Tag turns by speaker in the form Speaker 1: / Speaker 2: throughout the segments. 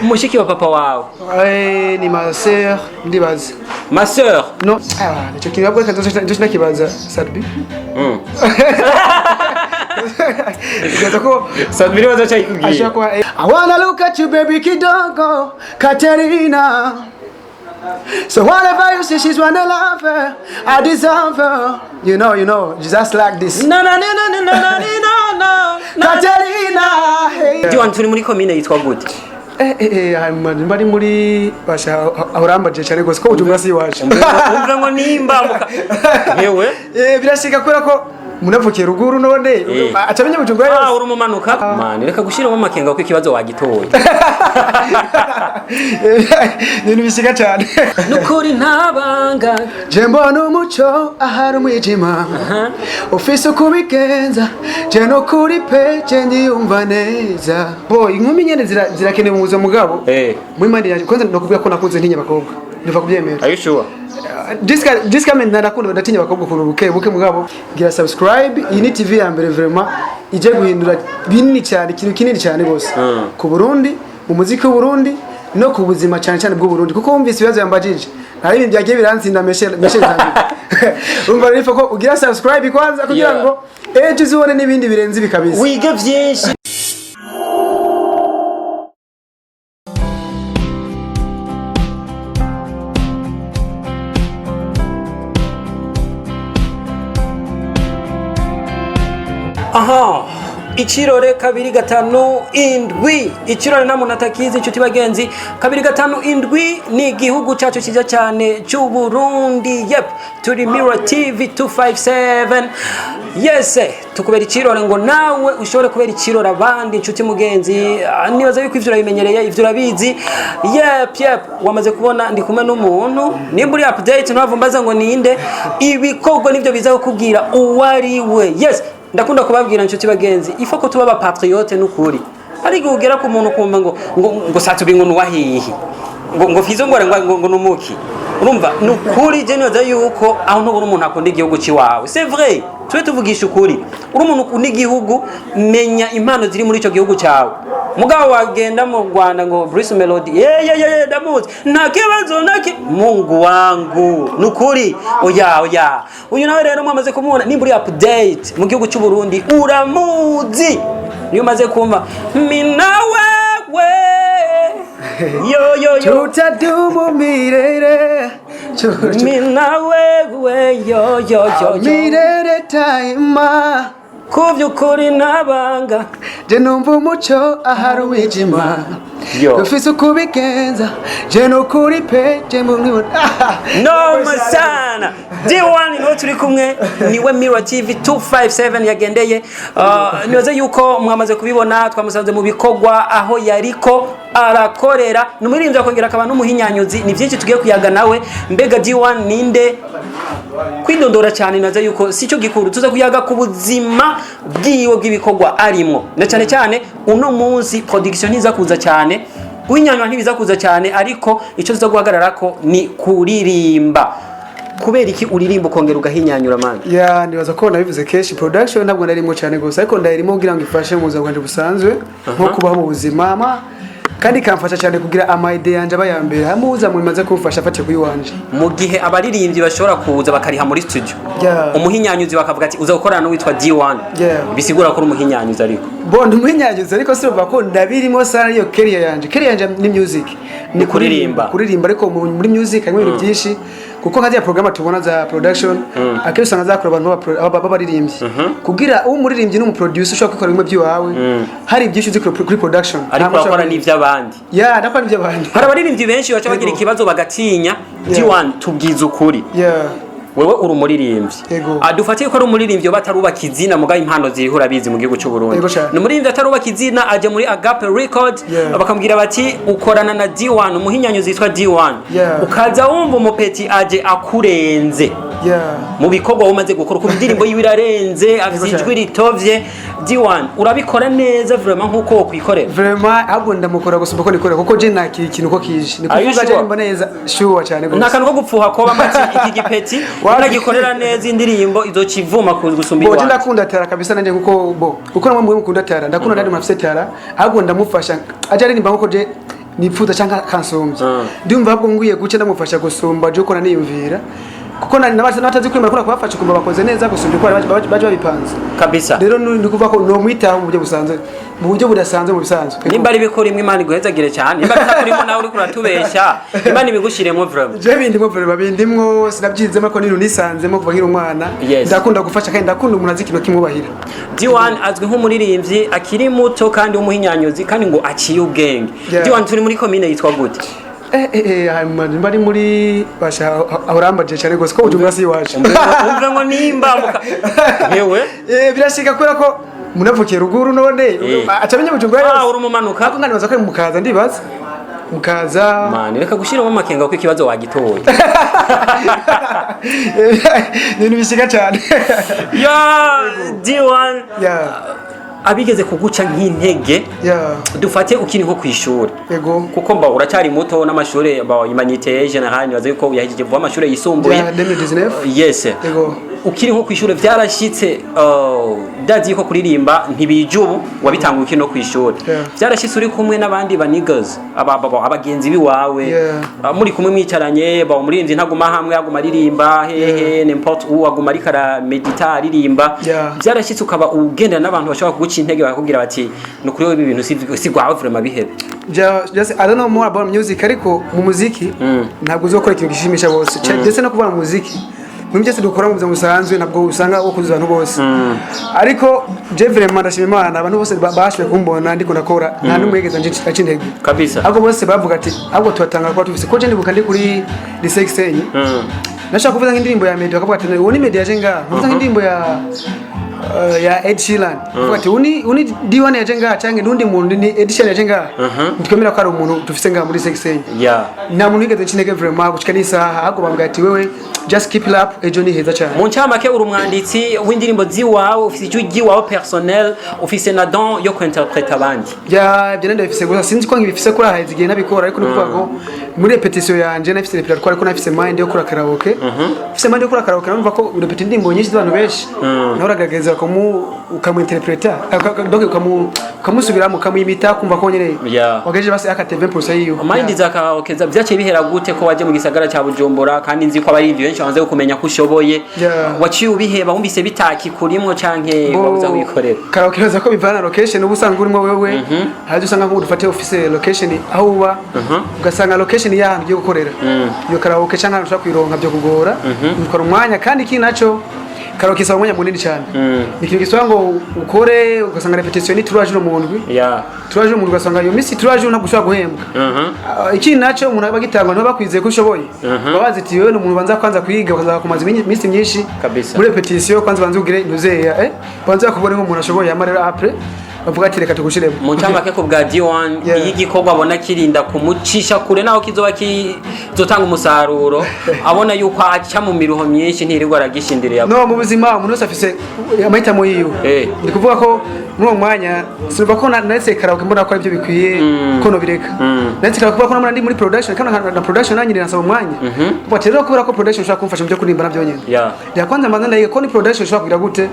Speaker 1: Mushiki wa papa wawe?
Speaker 2: Eh, ni ma sœur ndibaza.
Speaker 1: Ma sœur?
Speaker 2: No, ah, nicyo kintu ahubwo reka nzoce ndakibaza Sat-B. Ndibaza ko
Speaker 1: Sat-B niwe azoca yikubwira.
Speaker 2: Ashobora kuba I wanna look at you, baby, kidogo Katerina. So whatever you say, she's one lover I deserve her. You know, just like this.
Speaker 1: Na na na na na na na na na.
Speaker 2: Katerina, hey.
Speaker 1: D1, turi muri komine yitwa gute?
Speaker 2: Eh eh eh, hanyuma nimba ari muri basha aho urambaje cyane gose ko Bujumbura si iwacu.
Speaker 1: Umva ngo nimba hewe.
Speaker 2: Eh, birashika kubera ko munavukiye ruguru none acamenya Bujumbura
Speaker 1: Ah,
Speaker 2: yose.
Speaker 1: uri umumanuka man, reka gushiramo amakenga kuko ikibazo wagitoye.
Speaker 2: Ni ibintu bishika cyane.
Speaker 1: Nukuri ntabanga.
Speaker 2: Je mbona umuco ahari umwijima, ufise uko ubigenza, je nukuri pe, je ndiyumva neza. Bo inkumi nyene zirakenewe mu buzima, mugabo muri mandi yanjye kwanza ndakubwira ko nakunze ntinya abakobwa, ndumva kubyemera.
Speaker 1: Are you sure?
Speaker 2: Disca ndakunda, ndatinya abakobwa ukuntu buke buke, mugabo gira subscribe. Iyi ni TV ya mbere vraiment ije guhindura binini cyane, ikintu kinini cyane gose ku Burundi, mu muziki w'u Burundi no ku buzima cyane cyane bw'u Burundi, kuko wumvise ibibazo yambajije, hari ibintu byagiye birantsinda meshe meshe zanjye. Urumva rero ko ugira subscribe kwanza kugira ngo ejo uzibone n'ibindi birenze ibi kabisa.
Speaker 1: Wige vyinshi. Aha, ikirore 257, ikirore nta muntu atakizi, inshuti bagenzi. 257 ni igihugu cyacu cyiza cyane cy'u Burundi. Yep, turi Mirror TV 257. Yes, tukubera ikirore ngo nawe ushobore kubera ikirore abandi, inshuti mugenzi. Ah, nibaza yuko ivyo urabimenyereye, ivyo urabizi. Yep, wamaze kubona ndi kumwe n'umuntu. Nimba uri update, ntabwo mbaza ngo ninde, ibikorwa nivyo biza kukubwira uwo ari we. Yes, ndakunda kubabwira, inshuti bagenzi, ifo ko tuba aba patriote n'ukuri. Ariko ugera ku muntu ukumva ngo Sat-B ngo nuwahihi, ngo Fizzo ngo numuki. Urumva nukuri, je nibaza yuko aho ntubona umuntu akunda igihugu ciwawe. C'est vrai, tube tuvugisha ukuri, uri umuntu ukunda igihugu, menya impano ziri muri ico gihugu cyawe. Mugabo wagenda mu Rwanda ngo Bruce Melody, ye ye ye ye, ndamuzi, nta kibazo nta Mungu wangu, nukuri oya oya. Uyu nawe rero mwamaze kumubona, nimba uri update mu gihugu cy'u Burundi uramuzi, niyo umaze kumva mina wewe yo yo yo.
Speaker 2: Tutadumu milele.
Speaker 1: Mina wewe yo yo yo yo.
Speaker 2: Milele taima.
Speaker 1: Kuvyukuri nabanga.
Speaker 2: Je numva umuco ahari umwijima.
Speaker 1: Yo.
Speaker 2: Ufise uko ubigenza, je nukuri pe, je mbona.
Speaker 1: Noma sana. D1 niwe turi kumwe, niwe Mirror TV 257 yagendeye. Nibaze yuko mwamaze kubibona, twamusanze mu bikorwa aho yariko arakorera. Ni umuririmbyi akongera akaba n'umuhinyanyuzi. Ni byinshi tugiye kuyaga nawe. Mbega D1 ninde? Kwidondora cyane naza yuko si cyo gikuru, tuza kuyaga ku buzima bwiwe bw'ibikorwa arimwo, na cyane cyane uno munsi production ntiza kuza cyane, guhinyanyura ntibiza kuza cyane, ariko icyo tuza guhagararako ni kuririmba. Kubera iki uririmba ukongera ugahinyanyura, man?
Speaker 2: Ya, nibaza ko nabivuze kenshi, production ntabwo narimo cyane gusa, ariko ndayirimo kugira ngo ifashe mu buzima bwanjye busanzwe, nko kubaho mu buzima ama kandi ikamfasha cyane kugira ama idea yanje aba ya mbere, hamwe uza mu bimaze kumfasha afatiye kuri wanje.
Speaker 1: Mu gihe abaririmbyi bashobora kuza bakariha muri studio, umuhinyanyuzi bakavuga ati uza gukorana n'uwitwa D1, bisigura ko uri umuhinyanyuzi ariko?
Speaker 2: Bo ndi umuhinyanyuzi, ariko si ko ndabirimo sana, ariyo career yanje. Career yanje ni music, ni
Speaker 1: kuririmba.
Speaker 2: Kuririmba, ariko muri music harimo ibintu byinshi, kuko nka ziriya porogaramu tubona za production akenshi usanga zakora abantu b'abaririmbyi. Kugira uba umuririmbyi n'umuproducer ushobora kwikora bimwe by'iwawe, hari byinshi uzi kuri production.
Speaker 1: Ariko
Speaker 2: Ntabwo
Speaker 1: urakora
Speaker 2: ushobora
Speaker 1: n'ivy'abandi.
Speaker 2: Ya, ndakora n'iby'abandi.
Speaker 1: Hari abaririmbyi benshi baca bagira ikibazo bagatinya. D1, tubwize ukuri, wewe uri umuririmbyi.
Speaker 2: Yego.
Speaker 1: Dufatiye ko ari umuririmbyi batarubaka izina, mugabo impano ziriho urabizi mu gihugu cy'u Burundi.
Speaker 2: Yego cane.
Speaker 1: Ni umuririmbyi atarubaka izina, aje muri Agape Record, bakamubwira bati ukorana na D1, umuhinyanyuzi yitwa D1. Ukaza wumva umupeti aje akurenze mu bikorwa umaze gukora, uko indirimbo yiwe irarenze, afite
Speaker 2: Yego cane.
Speaker 1: ijwi ritovye. D1, urabikora neza vraiment nkuko wokwikorera?
Speaker 2: Vraiment, ahubwo ndamukora gusumba ko nikorera, kuko je nakira ikintu ko kije ni
Speaker 1: Are you
Speaker 2: kuvuga je
Speaker 1: sure?
Speaker 2: nimba neza sure cyane
Speaker 1: Nta
Speaker 2: gose.
Speaker 1: kantu ko gupfuha koba mati iki gipeti nagikorera neza indirimbo izokivuma gusumba
Speaker 2: Bo je
Speaker 1: iwanjye.
Speaker 2: ndakunda tara kabisa nanje, kuko bo kuko namwe mwe mukunda tara, ndakunda ndandi murafise tara, ahubwo ndamufasha aje aririmba nkuko je Nipfuza canke kansumbya. Ndumva ahubwo ngwiye guce ndamufasha gusumba je uko naniyumvira, kuko n'abatazi kuririmba nakunda kubafasha, ukumva bakoze neza gusumba uko bari baje babipanze. Rero ni ukuvuga ko nomwitaho mu buryo busanzwe, mu buryo budasanzwe mu bisanzwe.
Speaker 1: Nimba ari ibikurimo, Imana iguhezagire cyane. Nimba bitakurimo nawe uriko uratubeshya, Imana ibigushiremo vraiment.
Speaker 2: Je bindimwo vraiment, bindimwo, sinabyizemo ko ninu nisanzemo kuva nkiri umwana. Ndakunda gufasha kandi ndakunda umuntu azi ikintu kimwubahira.
Speaker 1: D1 azwi nk'umuririmbyi akiri muto kandi w'umuhinyanyuzi kandi ngo aciye ubwenge. D1, turi muri komine yitwa gute?
Speaker 2: Hanyuma nimba ari muri basha aho urambaje cyane gose ko Bujumbura si iwacu.
Speaker 1: Umve ngo nimba hewe.
Speaker 2: Birashika kubera ko munavukiye ruguru none acamenya Bujumbura yose.
Speaker 1: Uri umumanuka.
Speaker 2: Ariko nkanibaza ko ari mukaza, ndibaza mukaza.
Speaker 1: Mani, reka gushiramo amakenga ko ikibazo wagitoye.
Speaker 2: Ni ibintu bishika cyane.
Speaker 1: Ya D1, abigeze kuguca nk'intege, dufate ukiri nko kwishuri, kuko mba uracyari muto n'amashuri ba humanité générale, nibaza yuko yahejeje vuba amashuri yisumbuye.
Speaker 2: Ya, 2019.
Speaker 1: Yes. Ukiri nko kwishuri vyarashitse, ndazi yuko kuririmba ntibije ubu, wabitanguye ukiri no kwishuri. Vyarashitse uri kumwe n'abandi ba niggas, abagenzi biwawe, muri kumwe mwicaranye, ba umuririmbyi ntaguma hamwe, aguma aririmba hehe, n'importe où, aguma ariko aramedita aririmba. Vyarashitse ukaba ugendana n'abantu bashobora kuguca intege bakakubwira bati: "Ni ukuri wewe ibi bintu si gwawe vraiment, bihebe"?
Speaker 2: Just, I don't know more about music, ariko mu muziki ntabwo uzokora ikintu gishimisha bose. Ndetse no kuvuga mu muziki, muri byose dukora mu buzima busanzwe, ntabwo usanga wo kuzuza abantu bose. Ariko je vraiment ndashima Imana, abantu bose bashoboye kumbona ndiko ndakora, nta n'umwe yigeze anca intege. Ahubwo bose bavuga ati ahubwo tubatanga kuba tufise ko je ndibuka ndi kuri lycée Gisenyi, nashaka kuvuza nk'indirimbo ya Meddy, bakavuga ati: "Uwo ni Meddy yaje ngaha." Nkuvuza nk'indirimbo ya Ed Sheeran, bavuga ati: "Uni D1 yaje ngaha canke n'undi muntu ni Ed Sheeran yaje ngaha." Ntitwemera ko ari umuntu dufise ngaha muri Gisenyi. Nta muntu wigeze anca intege vraiment gushika n'isaha, ahubwo bambwira ati: "Wewe just keep it up, ejo ni heza cyane."
Speaker 1: Mu ncamake, uri umwanditsi w'indirimbo ziwawe, ufise ijwi ry'iwawe personnel, ufise na don yo kuinterpreta abandi.
Speaker 2: Ya, ibyo ndabifise, gusa sinzi ko nkibifise kuri ahaheze igihe nabikora, ariko ni ukuvuga ngo muri répétition yanje nafise répertoire, ariko nafise mind yo kora karaoke, mfise mind yo kora karaoke, numva ko urepeta indirimbo nyinshi z'abantu benshi, nawe uragerageza ukamu interpreta, donc ukamusubiramo, ukamwimita, kumva ko nyene wagejeje basi aka 20% yiwe.
Speaker 1: Mind za karaoke vyaciye bihera gute, ko waje mu gisagara ca Bujumbura kandi nzi ko abaririmbyi benshi bamaze kumenya ko ushoboye? Waciye ubiheba wumvise bitaki kurimwo canke wabuze aho wikorera?
Speaker 2: Karaoke baza ko bivana na location uba usanga urimo wewe. Hari usanga nk'ubu dufate ufise location aho uba, ugasanga location y'ahantu ugiye gukorera iyo karaoke canke ahantu ushobora kuyironka byo kugora, bitwara umwanya. Kandi ikindi naco, karaoke isaba umwanya munini cyane, ni ikintu gisaba ngo ukore, ugasanga répétition ni 3 jours mu ndwi, 3 jours mu ndwi, ugasanga iyo minsi 3 jours ntabwo ushobora guhembwa. Ikindi naco, umuntu aba agitangwa ntiba bakwizeye ko ushoboye, baba bazi ati: "Wewe ni umuntu ubanza kwanza kwiga, ukaza kumaza iminsi myinshi muri répétition, kwanza banza ugire ntuzeya, banza bakubone nk'umuntu ashoboye." Hama rero après bavuga ati: "Reka tugushiremo."
Speaker 1: Mu ncamake, ku bwa D1, iyo igikorwa abona kirinda kumucisha kure naho kizoba kizotanga umusaruro, abona yuko aca mu miruho myinshi, ntirirwa aragishindiriye.
Speaker 2: No mu buzima umuntu wese afise amahitamo yiwe. Ni kuvuga ko muri uwo mwanya sinumva ko naretse karaoke mbona ko aribyo bikwiye ko nobireka. Naretse karaoke kubera ko nabona ndi muri production, kandi na production nanjye nasaba umwanya. Kuva rero kubera ko production ishobora kumfasha mu byo kuririmba nabyo nyene, ya kwanza mbanza ndayiga ko ni production ishobora kugira gute,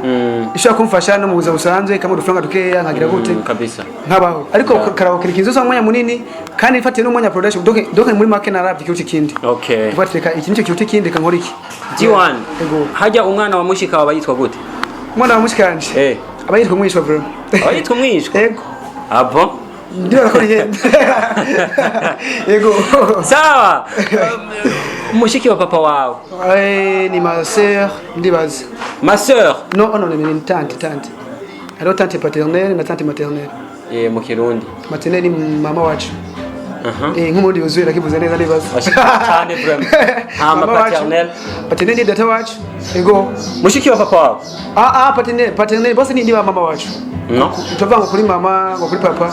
Speaker 2: ishobora kumfasha no mu buzima busanzwe, kamwe udufaranga dukeya nkagira gute,
Speaker 1: Kabisa.
Speaker 2: nkabaho. Ariko karaoke ni ikintu usaba umwanya munini kandi ifatiye n'umwanya wa production. Donc muri make narabye ikiruta ikindi. Kuvuga ati: "Reka iki nicyo kiruta ikindi, reka nkore iki."
Speaker 1: D1,
Speaker 2: Ego.
Speaker 1: hajya umwana wa mushika wawe yitwa gute?
Speaker 2: Umwana wa mushikanje aba yitwa umwishwa vraiment.
Speaker 1: Aba yitwa umwishwa?
Speaker 2: Ego.
Speaker 1: Abo
Speaker 2: Ndibaza ko nihenda, ego.
Speaker 1: Sawa. Mushiki wa papa wawe?
Speaker 2: Ni ma sœur, ndibaza.
Speaker 1: Ma sœur?
Speaker 2: No, no, ni tante. Hariho tante paternelle na tante maternelle.
Speaker 1: Mu Kirundi?
Speaker 2: Maternelle ni mama wacu. Nk'umurundi yuzuye nakivuze neza, ndibaza.
Speaker 1: Cyane vraiment. Hama
Speaker 2: Mama wacu.
Speaker 1: paternelle?
Speaker 2: Paternelle ni data wacu, ego.
Speaker 1: Mushiki wa papa wawe?
Speaker 2: Ah, paternelle bose ni ba mama wacu.
Speaker 1: No.
Speaker 2: Tuvuga ngo kuri mama, ngo kuri papa,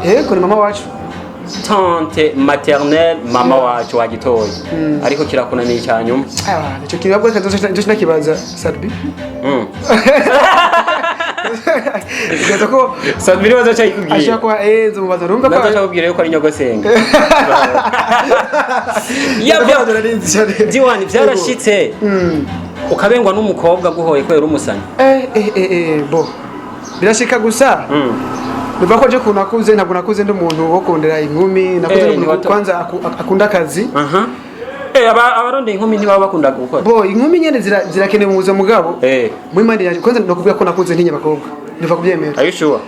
Speaker 2: ego, ni mama wacu.
Speaker 1: Tante maternelle, mama wacu wagitoye, ariko kirakunaniye cyanyuma.
Speaker 2: Ah, nicyo kintu ahubwo reka nzoce nakibaza Sadbi. Ndibaza ko
Speaker 1: Sadbi niwe azoca yikubwira.
Speaker 2: Ashobora kuba, nzomubaza, urumva ko
Speaker 1: Nazoca akubwira yuko ari nyogosenga. Ya.
Speaker 2: Ndavuga ngo nari cyane.
Speaker 1: D1, byarashitse ukabengwa n'umukobwa aguhoye kubera umusani?
Speaker 2: Bo birashika gusa. Biva ko je kuntu nakuze, ntabwo nakuze ndi umuntu wo kondera inkumi. Nakuze ndi
Speaker 1: ni
Speaker 2: umuntu
Speaker 1: wato.
Speaker 2: kwanza akunda akazi.
Speaker 1: Aha. Abarondeye inkumi ntibaba bakunda gukora.
Speaker 2: Bo, inkumi nyene zirakenewe mu buzima, mugabo muri mind yanjye kwanza nokubwira ko nakuze ntinya abakobwa, ndiva kubyemera.
Speaker 1: Are you sure?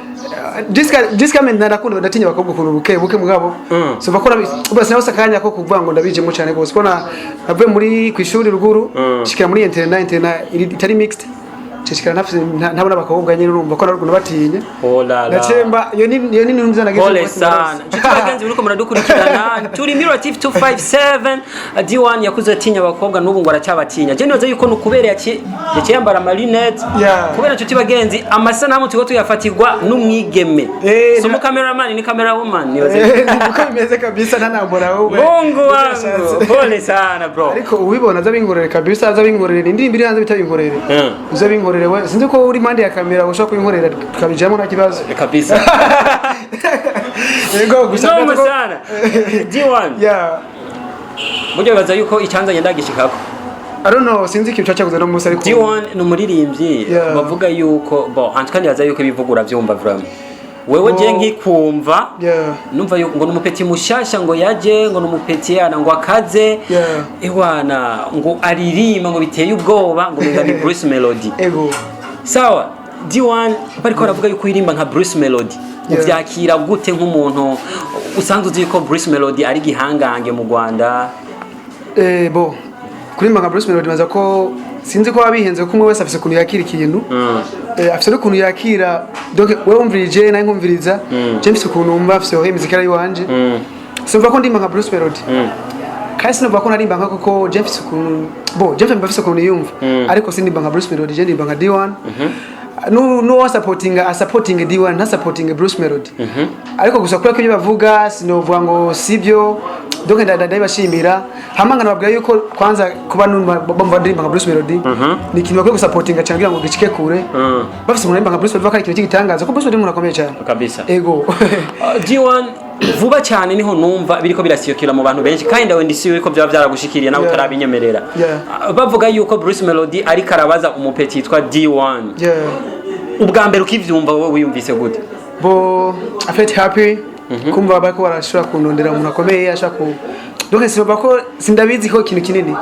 Speaker 2: Jessica men ndakunda, ndatinya abakobwa ukuntu buke buke, mugabo so bakora uba sinabose akanya ko kuvuga ngo ndabijemo cyane gose, ko na navuye muri ku ishuri ruguru, shikira muri internat itari mixed, nshishikara ntafise ntabona abakobwa nyene, urumva ko naruguru batinya.
Speaker 1: Oh la la.
Speaker 2: Ndacemba iyo ni ntunze nagize.
Speaker 1: Pole sana. Nshuti bagenzi muriko muradukurikirana, turi Mirror TV 257. D1 yakuze atinya abakobwa, n'ubu ngo aracyabatinya. Je nibaza yuko nukubera yaciye yambara ama lunettes. Kubera, nshuti bagenzi, amasanamu turiko tuyafatirwa n'umwigeme. So mu cameraman ni camera woman nibaza.
Speaker 2: Niko bimeze kabisa, ntanambura wowe.
Speaker 1: Mungu wangu. Pole sana, bro.
Speaker 2: Ariko uwibona aza binkorere kabisa, aza binkorere indirimbo iri hanze bitabinkorere. Uza binkorere we, sinzi ko uri impande ya kamera ushobora kubinkorera tukabijamo, nta kibazo.
Speaker 1: Kabisa.
Speaker 2: Yego, gusa
Speaker 1: Noma sana. D1.
Speaker 2: Yeah.
Speaker 1: Buryo bibaza yuko icyanzanye ndagishikako.
Speaker 2: I don't know, sinzi ikintu cyacaguze no munsi, ariko
Speaker 1: D1 ni umuririmbyi bavuga yuko, bon, en tout cas nibaza yuko ibivuga uravyumva vraiment. Wewe je nkikumva numva yuko ngo ni umupeti mushasha, ngo yaje ngo ni umupeti yana ngo akaze, ewana ngo aririmba ngo biteye ubwoba, ngo menga ni Bruce Melody.
Speaker 2: Ego.
Speaker 1: Sawa, D1 bariko baravuga yuko uririmba nka Bruce Melody. Uvyakira gute nk'umuntu usanzwe uzi yuko Bruce Melody ari gihangange mu Rwanda?
Speaker 2: Bo, kuririmba nka Bruce Melody, maza ko sinzi ko wabihenze, ko umwe wese afise ukuntu yakira ikintu. Afise n'ukuntu yakira, donc wewe wumvirije nawe nkumviriza, je mfise ukuntu wumva, afise ohe muzika ari iwanje. Sinumva ko ndimba nka Bruce Melody, kandi sinumva ko narimba nka, kuko je mfise ukuntu, bo, je mfise ukuntu yumva, ariko sindimba nka Bruce Melody, je ndimba nka D1. Nu supportinga a supporting D1, nta supporting Bruce Melody. Ariko gusa kubera ko ibyo bavuga sinovuga ngo sibyo, donc ndabashimira hama nkanababwira yuko kwanza kuba numva bumva ndirimba nka Bruce Melody ni ikintu bakwiye gusapotinga cyane kugira ngo gicike kure. Bafise umuntu aririmba nka Bruce Melody, ko ari ikintu cy'igitangaza, ko Bruce Melody ni umuntu akomeye cyane.
Speaker 1: Kabisa.
Speaker 2: Ego.
Speaker 1: D1, vuba cyane niho numva biriko birasirikira mu bantu benshi, kandi ndawe ndisi yuko byaba byaragushikiriye nawe utarabinyemerera. Bavuga yuko Bruce Melody ariko arabaza umupeti yitwa D1. Ubwa mbere ukivyumva, wowe wiyumvise gute?
Speaker 2: Bo, I felt happy kumva bariko barashobora kundondera umuntu akomeye ashaka ku, donc sinumva ko sindabizi ko ikintu kinini,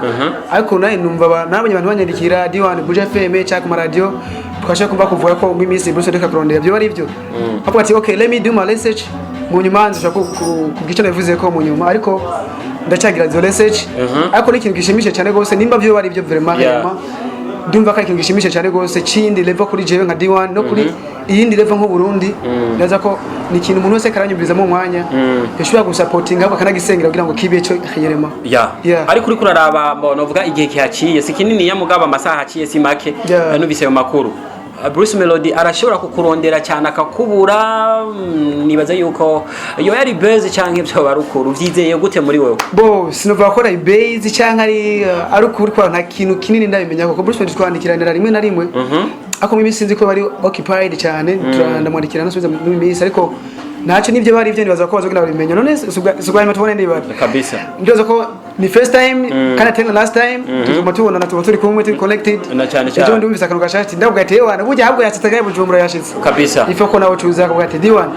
Speaker 2: ariko nawe numva nabonye abantu banyandikira D1 Buja FM cyangwa ku maradiyo, twashaka kumva kuvuga ko mu minsi Bruce reka kurondera, byo ari byo, bavuga ati okay, let me do my research, mu nyuma nzashobora kugira icyo nabivuze ko mu nyuma, ariko ndacyagira izo research. Ariko ni ikintu gishimishije cyane rwose nimba byo ari byo vraiment. Vraiment ndumva ko ari ikintu gishimishije cyane rwose, kindi level kuri jewe nka D1 no kuri iyindi level nk'u Burundi. Ndaza ko ni ikintu umuntu wese karanyumvirizamo umwanya yashobora gusapotinga, ahubwo akanagisengera kugira ngo kibe cyo yerema.
Speaker 1: Ariko uriko uraraba, mbona uvuga igihe kihaciye si kinini ya, mugabo amasaha haciye si make. Numvise ayo makuru. Bruce Melody arashobora kukurondera cyane akakubura, nibaza yuko iyo yari buzz canke byo barukuru, uvyizeye gute muri wewe?
Speaker 2: Bo, sinova ko ari base cyangwa ari ukuri, kwa nta kintu kinini ndabimenya, kuko Bruce Melody twandikiranira rimwe na rimwe, ariko mu minsi sinzi ko bari occupied cyane. Ndamwandikira nasubiza mu minsi, ariko ntacyo nibyo bari ibyo, nibaza ko bazogenda babimenya. None si ubwa nyuma tubone nibara.
Speaker 1: Kabisa.
Speaker 2: Ndibaza ko ni first time kandi atari na last time, tuzuma tubonana, tuba turi kumwe, turi connected.
Speaker 1: Na cyane cyane.
Speaker 2: Ejo ndumvise akantu gashati, ndavuga ati ewana burya ahubwo yashitse agaye Bujumbura yashitse.
Speaker 1: Kabisa.
Speaker 2: Ifo ko nawe tuza akavuga ati D1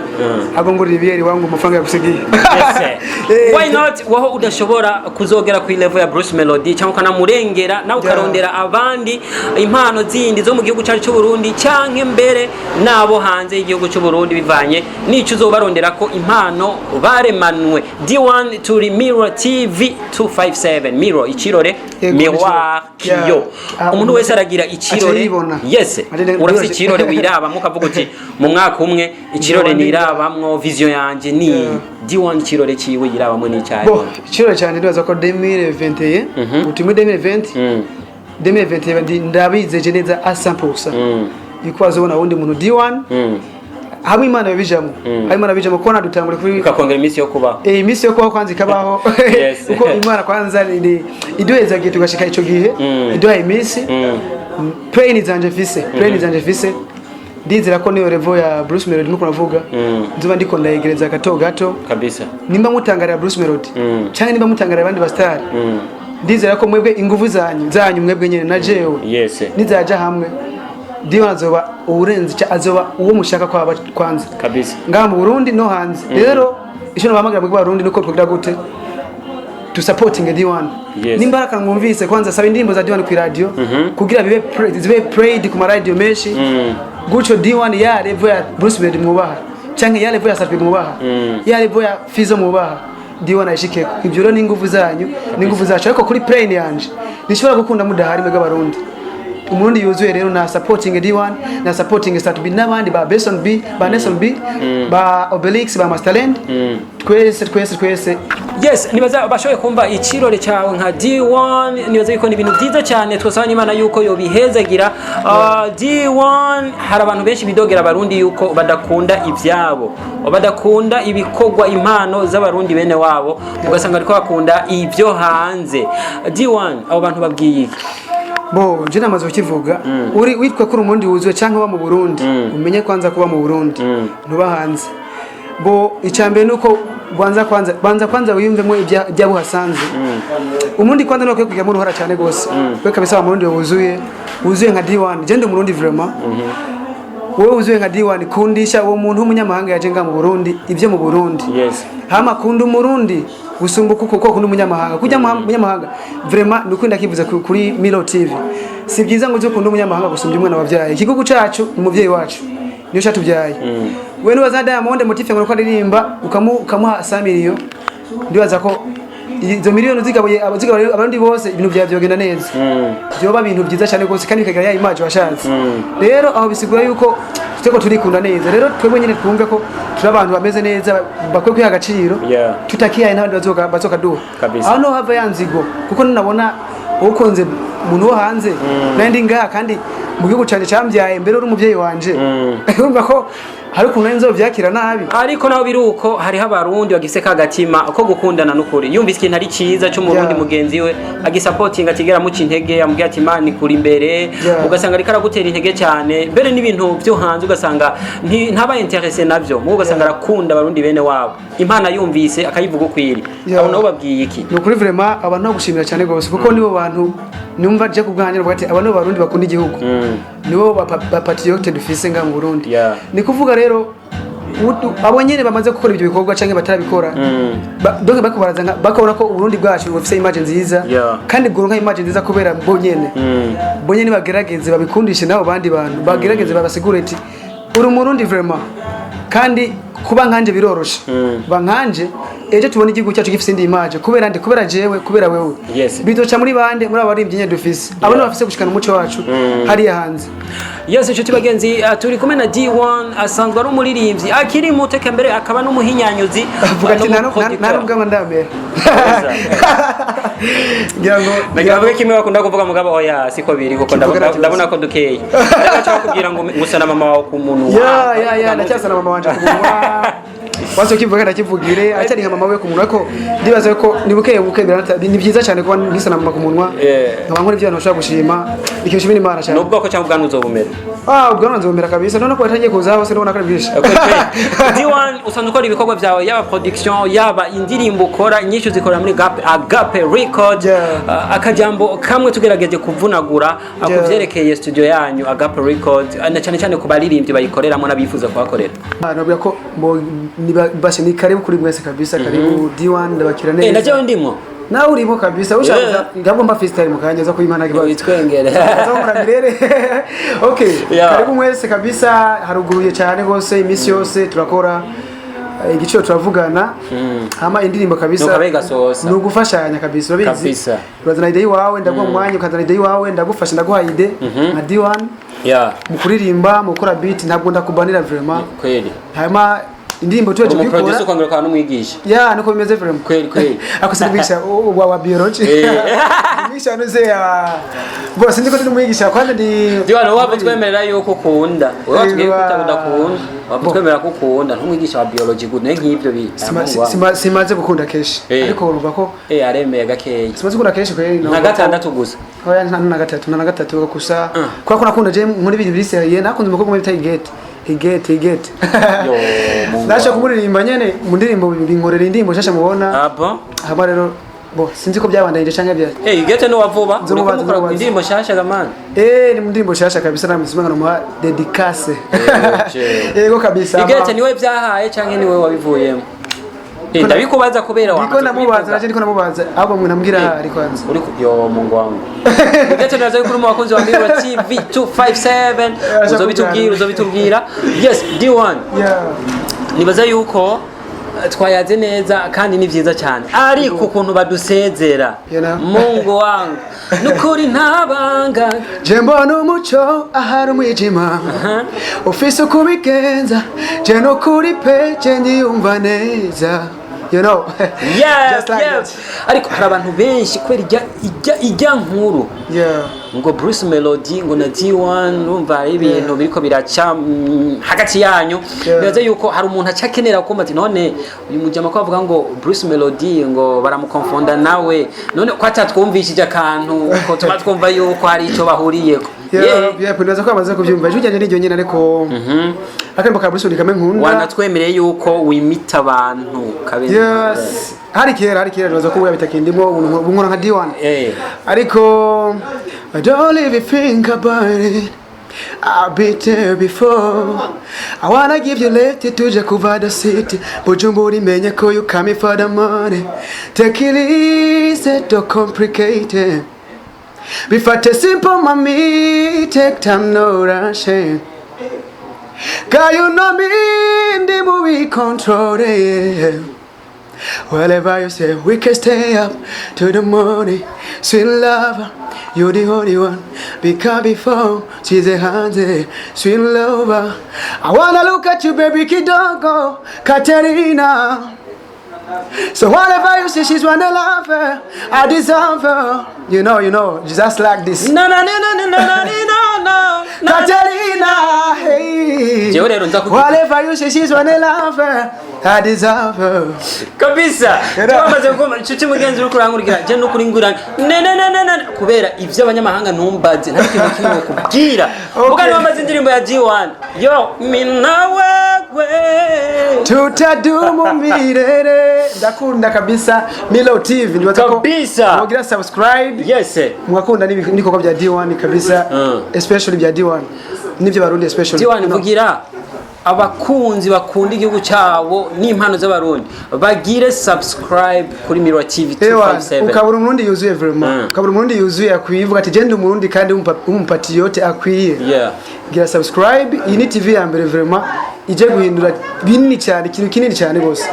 Speaker 2: ahubwo ngurira ibiyeri wangu amafaranga yagusigiye.
Speaker 1: Yes. Why not? Waho udashobora kuzogera ku level ya Bruce Melody cyangwa ukanamurengera nawe, ukarondera abandi impano zindi zo mu gihugu cyacu cy'u Burundi, canke mbere nabo hanze y'igihugu cy'u Burundi, bivanye n'ico uzobarondera ko impano baremanwe. D1, turi Mirror TV 257, Mirror ikirore.
Speaker 2: Yego,
Speaker 1: miroir,
Speaker 2: ikirore.
Speaker 1: kiyo.
Speaker 2: Yeah.
Speaker 1: Umuntu wese aragira ikirore.
Speaker 2: Aca yibona.
Speaker 1: Yes. Urafise ikirore wirabamwo ukavuga uti mu mwaka umwe ikirore
Speaker 2: Nzoba ndi-
Speaker 1: nirabamwo, vision yanje ni D1, ikirore ciwe yirabamwo n'icyayi.
Speaker 2: Bo, ikirore cyane ndibaza ko 2021, uti muri 2020, 2021 ndabizeje neza a 100% yuko bazobona wundi muntu D1, hamwe Imana yabijamo, hamwe Imana yabijamo ko nadutangure kuri
Speaker 1: Ikakongera iminsi yo kubaho.
Speaker 2: Iminsi yo kubaho kwanza ikabaho, kuko Imana kwanza ni iduheza gihe tugashika ico gihe, iduha iminsi. Plan zanje mfise, plan zanje mfise, ndizera ko niyo level ya Bruce Melody nuko navuga, nzoba ndiko ndayegereza gato gato.
Speaker 1: Kabisa.
Speaker 2: Nimba mutangarira Bruce Melody cyangwa nimba mutangarira abandi ba star, ndizera ko mwebwe ingufu zanyu mwebwe nyene na jewe nizaja hamwe. D1 azoba uwurenze, azoba uwo mushaka kwaba kwanza ngaha mu Burundi no hanze. Rero icyo nabahamagara mu Barundi nuko twogira gute tu supporting D1. Nimba ari akantu mwumvise, kwanza saba indirimbo za D1 ku radio kugira bibe zibe played ku ma radio menshi gutyo. D1 ya level ya Bruce Melody mwubaha, canke ya level ya Sat-B mwubaha, ya level ya Fizo mwubaha, D1 ayishikeko. Ivyo rero ni inguvu zanyu, ni inguvu zacu. Ariko kuri plane yanje nishobora gukunda mudahari mwebwe Abarundi. Umurundi yuzuye rero na supporting D1 na supporting Sat-B n'abandi ba Benson B, ba Nelson B, ba Obelix, ba Masterland, twese twese twese.
Speaker 1: Yes, nibaza bashoboye kumva ikirore cyawe nka D1. Nibaza yuko ni ibintu byiza cyane, twasaba n'Imana yuko yobihezagira. D1, hari abantu benshi bidogera Abarundi yuko badakunda ibyabo, badakunda ibikorwa, impano z'Abarundi bene wabo, ugasanga ariko bakunda ibyo hanze. D1, abo bantu babwiye iki?
Speaker 2: Bo je namaze kukivuga, uri witwa ko uri Umurundi wuzuye cyangwa uba mu Burundi, umenye kwanza kuba mu Burundi, ntuba hanze. Bo icambere nuko banza kwanza, banza kwanza wiyumvemo ibyabo uhasanze. Umurundi kwanza nuko kujyamo uruhara cyane gose. We kabisa wa Murundi wuzuye, wuzuye nka D1, je ndi Umurundi vraiment. Wowe wuzuye nka D1, kundisha uwo muntu w'umunyamahanga yaje nga mu Burundi ibyo mu Burundi. Hama kunda Umurundi gusumba uko kuko kunda umunyamahanga. Kujya umunyamahanga vraiment nuko ndakivuze kuri Milo TV, si byiza ngo uze ukunda umunyamahanga gusumbya umwana wabyaye. Igihugu cacu ni umuvyeyi wacu, niyo catubyaye. We nubaza Diamond Motif ngo ko aririmba, ukamuha 100 miliyo, ndibaza ko izo miliyoni zigabuye zigabuye Abarundi bose, ibintu byawe byogenda neza, byoba ibintu byiza cyane rwose, kandi bikagira ya image washatse. Rero aho bisigura yuko turiko turikunda neza. Rero twebwe nyine twumve ko turi abantu bameze neza, bakwiye kwiha agaciro, tutakihaye n'abandi bazokaduha. Aho niho hava ya nzigo, kuko ninabona ukunze umuntu wo hanze nandi ngaha kandi mu gihugu canje cambyaye, mbere uri umuvyeyi wanje, urumva ko hari ukuntu nari nzovyakira nabi.
Speaker 1: Ariko naho biri uko, hariho Abarundi bagifise ka gatima ko gukundana n'ukuri. Yumvise ikintu ari ciza c'Umurundi mugenzi we, agisapotinga, akigera amuca intege, amubwira ati "Imana ikuri imbere." Ugasanga ariko aragutera intege cyane, mbere n'ibintu byo hanze ugasanga ntaba intéressé navyo mugo, ugasanga arakunda Abarundi bene wabo, impano yumvise akayivuga ukwiri. Abo nabo babwiye iki?
Speaker 2: Ni ukuri vraiment abantu no gushimira cyane gose, kuko nibo bantu numva je ku bwanjye bavuga ati aba nibo Barundi bakunda igihugu, nibo ba patriote dufise ngaha mu Burundi. Ni kuvuga rero abo nyene bamaze gukora ibyo bikorwa canke batarabikora, donc bakubaraza bakabona ko Uburundi bwacu bufise image nziza, kandi bworonka image nziza kubera bo nyene. Bo nyene bagerageze babikundishe nabo bandi bantu, bagerageze babasigure ati uri Umurundi vraiment, kandi kuba nkanje biroroshe, ba nkanje, ejo tubona igihugu cyacu gifise indi image kubera nde? Kubera jewe, kubera wewe. Bizoca muri bande? Muri abaririmbyi nyene dufise, abo nibo bafise gushikana umuco wacu hariya hanze.
Speaker 1: Yes, inshuti bagenzi, turi kumwe na D1, asanzwe ari umuririmbyi akiri muto, eka mbere akaba n'umuhinyanyuzi.
Speaker 2: Avuga ati
Speaker 1: n'umuproducteur.
Speaker 2: Nta n'ubwanwa ndamera, ngira ngo.
Speaker 1: Nagira mvuge kimwe bakunda kuvuga, mugabo oya, siko biri, kuko
Speaker 2: Kivuga nta
Speaker 1: ndabona ko dukeye. Ndagaca bakubwira ngo ngusa na mama wawe ku munwa.
Speaker 2: Ya, ndacyasa na mama wanje ku munwa. Wazo kivuga ndakivugire, aracyari nka mama we ku munwa, ariko ndibaza ko ni buke buke ni byiza cyane kuba nkisa na mama ku munwa, nkaba nkora ibyo abantu bashobora gushima, ikintu nshimira Imana cyane.
Speaker 1: Ni ubwoko cyangwa ubwanwa uzobumera?
Speaker 2: Ah, ubwanwa nzobumera kabisa. None ko watangiye kuza hose, ndabona ko ari bwinshi.
Speaker 1: D1, usanzwe ukora ibikorwa byawe, yaba production, yaba indirimbo ukora nyinshi, uzikora muri Agape Record. Akajambo kamwe tugerageje kuvunagura ku vyerekeye studio yanyu Agape Record, na cyane cyane ku baririmbyi bayikoreramo n'abifuza kuhakorera.
Speaker 2: Ah, nabwira ko basi ni karibu kuri mwese kabisa, karibu D1, ndabakira neza.
Speaker 1: Na jewe ndimwo.
Speaker 2: Nawe urimo kabisa, ushaka ndabwo mba freestyle mu kanya za kuyimana kibazo.
Speaker 1: Witwengere.
Speaker 2: Mirere. Okay. Karibu mwese kabisa, haruguruye cyane rwose, iminsi yose turakora. Igiciro turavugana, hama indirimbo kabisa.
Speaker 1: Nuko abe gasosa.
Speaker 2: Ni ugufashanya kabisa, urabizi. Urazana idée iwawe, ndaguha umwanya, ukazana idée iwawe, ndagufasha, ndaguha idée nka D1 mu kuririmba, mu gukora beat, ntabwo ndakubanira vraiment. Hanyuma indirimbo tuba
Speaker 1: Uri umuproducer,
Speaker 2: tubikora.
Speaker 1: ukongera ukaba n'umwigisha.
Speaker 2: Ya, niko bimeze vraiment.
Speaker 1: Kweli kweli.
Speaker 2: Ako sinumwigisha wa biology. Umwigisha nuze ya bose, ndiko ndi umwigisha kwanza ndi
Speaker 1: D1, waba twemerera yuko ukunda, wowe watubwiye ko udakunda, waba
Speaker 2: Bo.
Speaker 1: twemerera ko ukunda ntumwigisha wa biology gute nk'ibyo bi
Speaker 2: Simaze gukunda kenshi, ariko urumva ko
Speaker 1: Aremeye gakeya.
Speaker 2: Simaze gukunda kenshi kweli.
Speaker 1: Nka gatandatu gusa.
Speaker 2: Oya, nta na gatatu, nta na gatatu gusa, kubera ko nakunda je muri ibintu biri sérieux. Nakunze umukobwa umwe bita Igete, Igete, Igete.
Speaker 1: Yo, Mungu.
Speaker 2: Nasha kumuririmba nyene mu ndirimbo, binkorera indirimbo nshasha mubona.
Speaker 1: Ah bon.
Speaker 2: Hama rero Bo sinzi ko byabandanije canke bya
Speaker 1: Eh, Huguette ni wavuba uriko
Speaker 2: Nzomubaza,
Speaker 1: mukora
Speaker 2: nzomubaza.
Speaker 1: indirimbo nshasha gamani.
Speaker 2: Eh, ni mu ndirimbo nshasha kabisa, namuzima ngo dédicace. Yego kabisa.
Speaker 1: Huguette niwe byahaye canke niwe wabivuyemo? Eh, ndabikubaza kubera
Speaker 2: Ndiko
Speaker 1: wamaze
Speaker 2: ndamubaza.
Speaker 1: kubivuga.
Speaker 2: Naje ndiko ndamubaza, ahubwo mwe nambwira ahari kwanza.
Speaker 1: Uri yo Mungu wangu. Huguette, ndaza yuko uri mu bakunzi wa Mirror TV 257.
Speaker 2: Ashaka
Speaker 1: Uzobitubwira,
Speaker 2: kubyara.
Speaker 1: uzobitubwira. Yes, D1.
Speaker 2: Yeah.
Speaker 1: Nibaza yuko twayaze neza kandi ni vyiza cyane, ariko ukuntu badusezera,
Speaker 2: You know?
Speaker 1: Mungu wangu, nukuri ntabanga.
Speaker 2: Je mbona umuco ahari umwijima, ufise uko ubigenza, je nukuri pe, je ndiyumva neza, you know. Just like that.
Speaker 1: Ariko hari abantu benshi kubera ijya nkuru ngo Bruce Melody ngo na D1, urumva hari ibintu biriko biraca hagati yanyu. Nibaza yuko hari umuntu aca akenera kumva ati: "None uyu mujama ko avuga ngo Bruce Melody ngo baramukonfonda nawe, none ko atatwumvishije akantu ko tuba twumva yuko hari ico bahuriyeko?"
Speaker 2: Yeah, nibaza ko bamaze kubyumva, ijwi ryanjye ni nyine, ariko akaririmbo ka Bruce Melody kamwe nkunda.
Speaker 1: Wanatwemereye yuko wimita abantu kabenzi.
Speaker 2: Yes, hari kera, hari kera. Nibaza ko ubu bitakindimo, ubu nkora nka D1. Ariko I don't even think about it, I've been there before. I wanna give you lift tuje kuva the city Bujumbura, imenye ko you coming for the money. Take it easy, don't complicate it. Bifate simple mami, take time, no rushing. Girl, you know me, ndi mubi control it. Wherever you say we can stay up to the morning. Sweet lover, you're the only one. Because before, she's a hands. Sweet lover, I wanna look at you, baby kidogo, Katerina. So whatever you say, she's one lover. I deserve her. You know, just like this.
Speaker 1: Na na na na na na na na na.
Speaker 2: Katerina, hey.
Speaker 1: Jewe rero nza kugira-
Speaker 2: Whatever you say, she's one lover. I deserve her.
Speaker 1: Kabisa.
Speaker 2: You know.
Speaker 1: Twamaze kumva, inshuti mugenzi uri kurankurikira, je nukuri ngura ne ne ne ne ne kubera ivyo abanyamahanga ntumbaze, nta kintu kimwe kubwira.
Speaker 2: Okay.
Speaker 1: Mugani wamaze indirimbo ya G1 yo mina wewe.
Speaker 2: Tutadumu milele. Ndakunda kabisa Milo TV, nibaza ko
Speaker 1: Kabisa.
Speaker 2: mugira subscribe, mugakunda n'ibikorwa bya D1 kabisa, especially bya D1 n'ibyo Barundi especially.
Speaker 1: D1, vugira abakunzi bakunda igihugu cyabo n'impano z'Abarundi bagire subscribe kuri Mirror TV
Speaker 2: Ewa,
Speaker 1: 257.
Speaker 2: ukabura Umurundi yuzuye vraiment. Ukabura Umurundi yuzuye akwiye, uvuga ati genda Umurundi kandi w'umupatriote akwiye. Gira subscribe, iyi ni TV ya mbere vraiment ije guhindura binini cyane, ikintu kinini cyane gose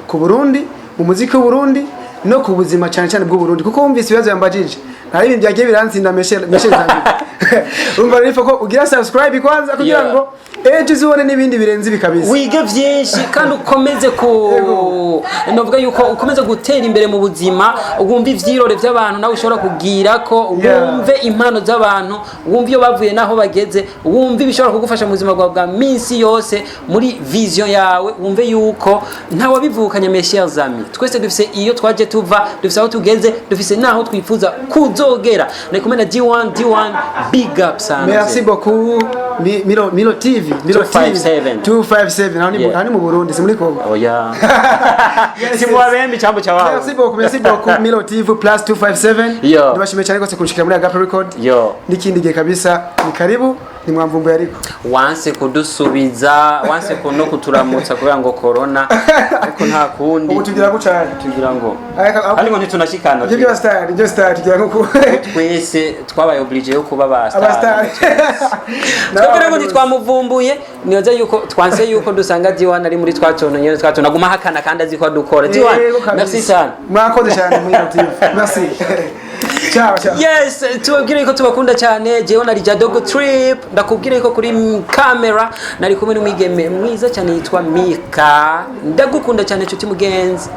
Speaker 2: ku Burundi, mu muziki w'u Burundi no ku buzima cyane cyane bw'u Burundi, kuko wumvise ibibazo yambajije, nta ibintu byagiye biransinda meshe meshe zanjye. Urumva rero ko ugira subscribe kwanza kugira ngo ejo uzibone n'ibindi birenze ibi kabisa.
Speaker 1: Wige byinshi kandi ukomeze ku novuga yuko ukomeze gutera imbere mu buzima, wumve ivyirore by'abantu nawe ushobora kugira ko wumve impano z'abantu, wumve iyo bavuye naho bageze, wumve ibishobora kugufasha mu buzima bwawe bwa minsi yose muri vision yawe, wumve yuko nta wabivukanye. Mes chers amis, twese dufise iyo twaje tuva, dufise aho tugeze, dufise naho twifuza kuzogera. Ndi kumwe na D1. D1, big up sana.
Speaker 2: Merci beaucoup. Milo Milo TV, Milo TV
Speaker 1: 257.
Speaker 2: 257, aho ni aho ni mu Burundi, si muri Congo.
Speaker 1: Oya, si mu Babembe, icambo ca wabo.
Speaker 2: Merci beaucoup, merci beaucoup, Milo TV plus 257.
Speaker 1: Yo.
Speaker 2: Ndabashimiye cyane rwose kunshikira muri Agape Record.
Speaker 1: Yo.
Speaker 2: N'ikindi gihe kabisa ni karibu, ni mwamvumbuye ariko.
Speaker 1: Wanse kudusubiza, wanse no kuturamutsa kubera ngo corona, ariko nta kundi.
Speaker 2: Ubu tugira gucana.
Speaker 1: Tugira ngo
Speaker 2: Ariko
Speaker 1: ariko ntitunashikana.
Speaker 2: Ibyo byo star, ibyo star tugira nko
Speaker 1: Twese twabaye obligé yo kuba ba
Speaker 2: aba star.
Speaker 1: Twebwe rero ntitwamuvumbuye, nibaza yuko twanse yuko dusanga D1 ari muri twatuntu nyene twatuntu aguma ahakana kandi azi ko adukora. D1, merci sana.
Speaker 2: Mwakoze cyane muri Milo TV. Merci. Ciao, ciao.
Speaker 1: Yes, tubabwire yuko tubakunda cyane. Jewe na Dogo Trip, ndakubwira yuko kuri kamera nari kumwe n'umwigeme mwiza cyane yitwa Mika. Ndagukunda cyane nshuti mugenzi.